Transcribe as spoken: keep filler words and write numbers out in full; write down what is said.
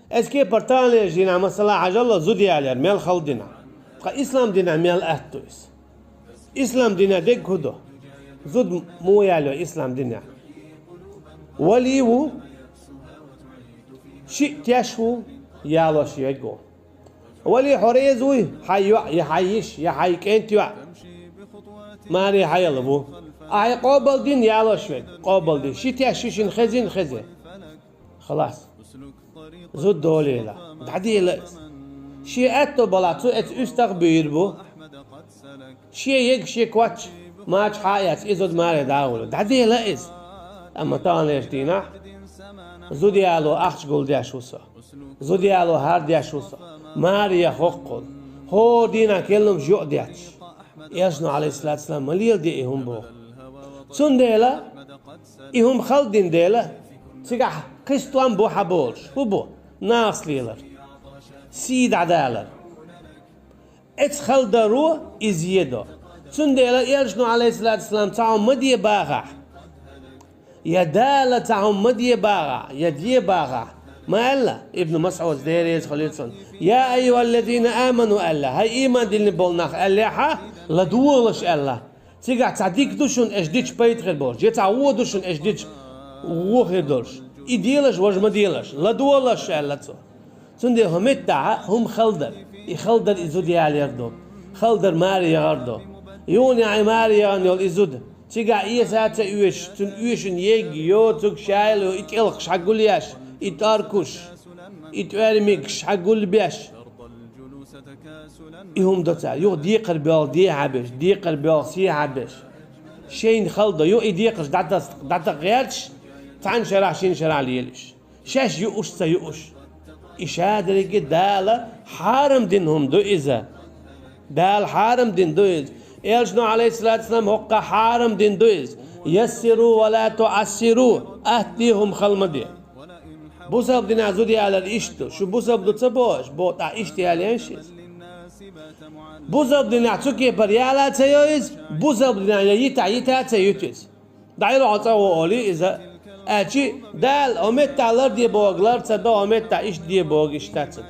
Эцу кепара таханлерчу дийнахь, масала, хьажал, зуда ялор мел хала динехь. Ткъа ислам динехь мел аьтто иза? Ислам динехь дерг хӀун ду? Зуда муха яло ислам динехь? Вали ву, шиъ теш ву, ялош верг ву. Вали, хьо реза вуй, хьайн йоӀ, я хьайн йиша, я хьайн кӀентан йоӀ маре хьан яла ву? Ахьа къобал дина ялош верг, къобал дина. Шиъ теш, ши шина хезийна, хези. Халас. Зуда долийла, дӀадела иза. Шен аьтто балахь, цо эцу уьстагӀ буьйр бу. Шен ега, шен коч мача хьа а эцна, и зуда маре дӀа а гӀур. ДӀадела иза. Амма таханлерчу дийнахь зуда яло ахча гулдеш ву со. Зуда яло хӀара деш ву со. Маре яха хӀоккхул. ХӀора дийнахь кхелламаш юкъа детташ. Элчано, Ӏалайхиссалату вассалам, ма леладе и хӀума боху. Цундела и хӀума хала дина дела, цигахь кхин стом бу хьан болуш. ХӀун бу? Нахаца лелар. Сий дӀадалар. Эцу хала даро иза едо. Цундела Элчано, Ӏалайхиссалату вассалам, цхьа хӀума ма де бахахь, я Дала цхьа хӀума ма де бахахь, я де бахахь, ма аьлла, Ибн МасӀуда, Дела реза хуьлийла цунна: «Я айюхаллазина аману», аьлла, хӀай ийман диллина болу нах, аьллехьа, ладогӀалаш аьлла. Цигахь цхьа дика ду шуна, аша дича пайда хир болуш, я цхьа вон ду шуна, аша дича вон хир долуш. И делаш, важа ма делаш, ладогӀалаш, аьлла цо. Цундела хӀокху меттехь хӀума хала дара. И хала дара и зуда ялор ду. Хала дара маре яхар ду. Юха и маре яхана йолу и зуда. Цигахь эса а ца оьшуш, цунна оьшина ега, йоцург шайла йо, и тӀелхаш хьан гулъеш, и тӀоркуш, и тӀоьрмигаш хьан гулбеш. И хӀума до цара. Юха декхар боьлху де хьан беш, декхар боьлху се хьан беш. Шайна хала до. Юха и декхарш дӀатас-, дӀатакха гӀерташ, цхьана шарахь, шина шарахь лелаш. Шаьш юуш а ца юуш. И шадерриге Дала хьарам дина хӀума ду иза. Дала хьарам дина ду иза. Элчано, Ӏалайхиссалату вассалам, хӀокхо хьарам дина ду иза. Яссиру ва ла туӀассиру. Атта де, хӀума хала ма де. Бусалба динехь зуда ялар иштта ду. Шу бусалба ду ца боху аша, боху, тӀаккха иштта ялош иза. Бусалба динехь цу кепара яла а ца йо иза, бусалба динехь я йита, йита а ца юьту иза. ДӀайла хьо цӀа гӀо олий иза. Аьлчи, Дала хӀокху меттехь лар де бохург лар ца до, хӀокху меттехь иштта де бохург иштта ца до.